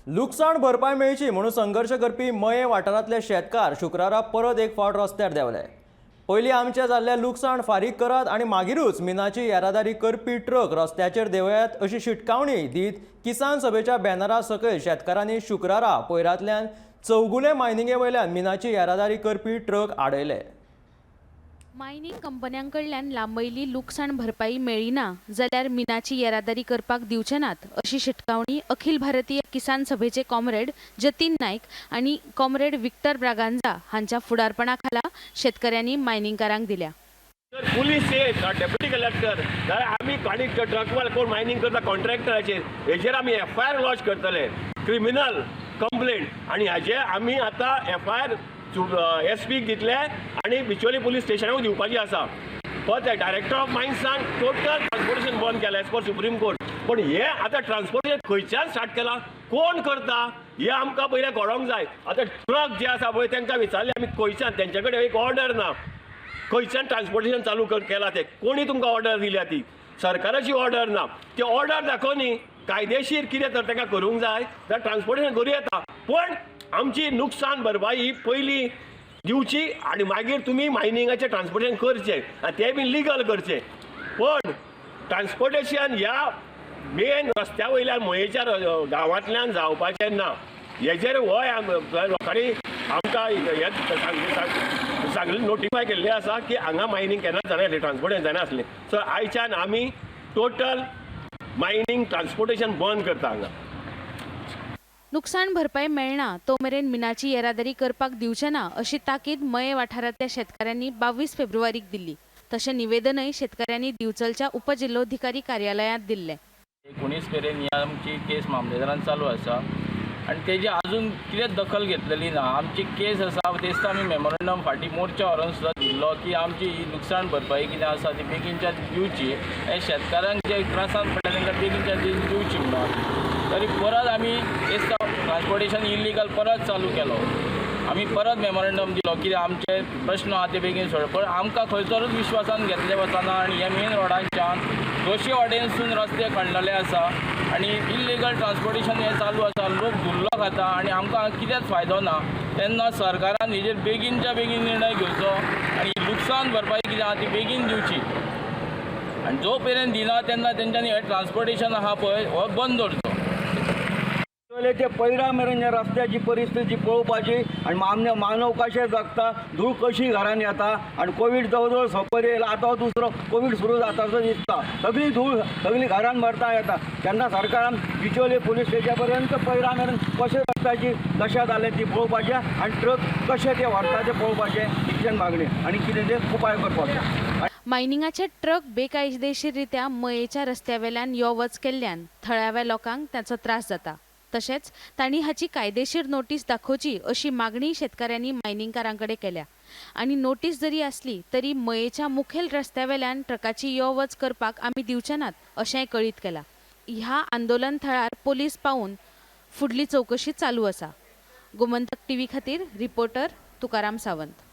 लुकसाण भरपाय मेळची म्हणून संघर्श करपी मये वाठारांतले शेतकार शुक्रारा परत एक फावट रस्त्यार देंवले. पयलीं आमचें जाल्लें लुकसाण फारीक करात आनी मागीरूच मिनाची येरादारी करपी ट्रक रस्त्याचेर देंवयात अशी शिटकावणी दीत किसान सभेच्या बॅनरा सकयल शेतकारांनी शुक्रारा पयरांतल्यान चौगुले मायनिंगे वयल्यान मिनाची येरादारी करपी ट्रक आडयले. मायनिंग कंपन्यां कडल्यान लांबयली लुकसाण भरपाई मेळ्ळी ना जाल्यार मिनाची येरादारी करपाक दिवचे नात अशी शिटकावणी अखिल भारतीय किसान सभेचे कॉम्रेड जतीन नायक आनी कॉम्रेड विक्टर ब्रागांझा हांच्या फुडारपणा खाला शेतकऱ्यांनी मायनिंगकारांक दिल्या. जर पुलीस येत, डेप्युटी कलेक्टर, जाल्यार आमी गाडी ट्रकवाले कोण मायनींग करता कॉन्ट्रॅक्टराचेर, हेजेर आमी एफआयआर लॉन्च करतले, क्रिमिनल कंप्लेंट. आनी हाजे आमी आतां एफआयआर एस पीक दितले आनी बिचोली पुलीस स्टेशनाक दिवपाची आसा. परत डायरेक्टर ऑफ मायन्सान टोटल ट्रान्सपोर्टेशन बंद केलें एज पर सुप्रीम कोर्ट. पण हे आतां ट्रान्सपोर्टेशन खंयच्यान स्टार्ट केलां, कोण करता, हें आमकां पयलें कळोंक जाय. आतां ट्रक जे आसा पळय, तांकां विचारलें आमी खंयच्यान, तेंचे कडेन एक ऑर्डर ना. खंयच्यान ट्रान्सपोर्टेशन चालू केलां तें, कोणी तुमकां ऑर्डर दिल्या ती? सरकाराची ऑर्डर ना. ती ऑर्डर दाखोवनी कायदेशीर कितें तर तांकां करूंक जाय जाल्यार ट्रान्सपोर्टेशन करूं येता. पण आमची नुकसान भरपाई ही पयलीं दिवची आनी मागीर तुमी मायनिंगाचें ट्रान्सपोर्टेशन करचें आनी तें बी लिगल करचें. पण ट्रान्सपोर्टेशन ह्या मेन रस्त्या वयल्यान मयेच्या गांवांतल्यान जावपाचें ना. हेजेर होय लोकांनी आमकां हें सांगलें, नोटिफाय केल्लें आसा की हांगा मायनींग केन्नाच जायना आसलें, ट्रान्सपोर्टेशन जायना आसलें. सो आयच्यान आमी टोटल मायनींग ट्रान्सपोर्टेशन बंद करता हांगा. नुकसाण भरपाई मेळना तो मेरेन मिनाची येरादारी करपाक दिवचे ना अशी ताकीद मये वाठारांतल्या शेतकारांनी 22 फेब्रुवारीक दिल्ली. तशें निवेदनय शेतकऱ्यांनी दिवचलच्या उपजिल्होधिकारी कार्यालयांत दिल्लें. 19 मेरेन ही आमची केस मामलेदारान चालू आसा आनी तेजी अजून कितेंच दखल घेतलेली ना. आमची केस आसा तेच आमी मेमोरंडम फाटीं मोर्चा व्हरोन सुद्दां दिल्लो की आमची ही लुकसाण भरपाई कितें आसा ती बेगीनच्या दिवची, हे शेतकारांक जे त्रासान पडटा तांकां बेगीनच्या दिवची म्हणून. तरी परत आमी तेच ट्रान्सपोर्टेशन इल्लिगल परत चालू केलो. आमी परत मेमोरंडम दिलो की आमचे प्रश्न आहा ते बेगीन सोड, पण आमकां खंयसरूच विश्वासान घेतले वचना. आनी हे मेन रोडांच्यान दोशी वाटेनसून रस्ते खणलेले आसा आनी इल्लिगल ट्रान्सपोर्टेशन हें चालू आसा. लोक धुल्लो खाता आनी आमकां कितेंच फायदो ना. तेन्ना सरकारान हेजेर बेगीनच्या बेगीन निर्णय घेवचो आनी लुकसाण भरपाई कितें आहा ती बेगीन दिवची. आनी जो मेरेन दिना तेन्ना तेंच्यांनी हें ट्रान्सपोर्टेशन आहा पळय हो बंद दवरचो. ते पैरा मेरेन ह्या रस्त्याची परिस्थिती पळोवपाची आनी मान्य मानव कशें जगता, धूळ कशी घरान येता आनी कोवीड जवळ जवळ सोंपत येयला, आतां दुसरो कोवीड सुरू जाता असो दिसता. सगळी धूळ सगळी घरान भरता येता. तेन्ना सरकारान बिचोले पोलीस स्टेशना पर्यंत पैरा मेरेन कशें रस्त्याची दशा जाल्या ती पळोवपाचें आनी ट्रक कशें ते व्हरता ते पळोवपाचें, इतल्यान मागणी आनी कितें ते उपाय करपाचे. मायनिंगाचे ट्रक बेकायदेशीररित्या मयेच्या रस्त्यावेल्यान यो वच केल्ल्यान थळाव्या लोकांक ताचो त्रास जाता. तशेंच तांणी हाची कायदेशीर नोटीस दाखोवची अशी मागणी शेतकऱ्यांनी मायनिंगकारां कडेन केल्या. आनी नोटीस जरी आसली तरी मयेच्या मुखेल रस्त्यावेल्यान ट्रकाची यो वच करपाक आमी दिवचे नात अशेंय कळीत केलां. ह्या आंदोलन थळार पोलीस पावून फुडली चवकशी चालू आसा. गोमंतक टीव्ही खातीर रिपोर्टर तुकाराम सावंत.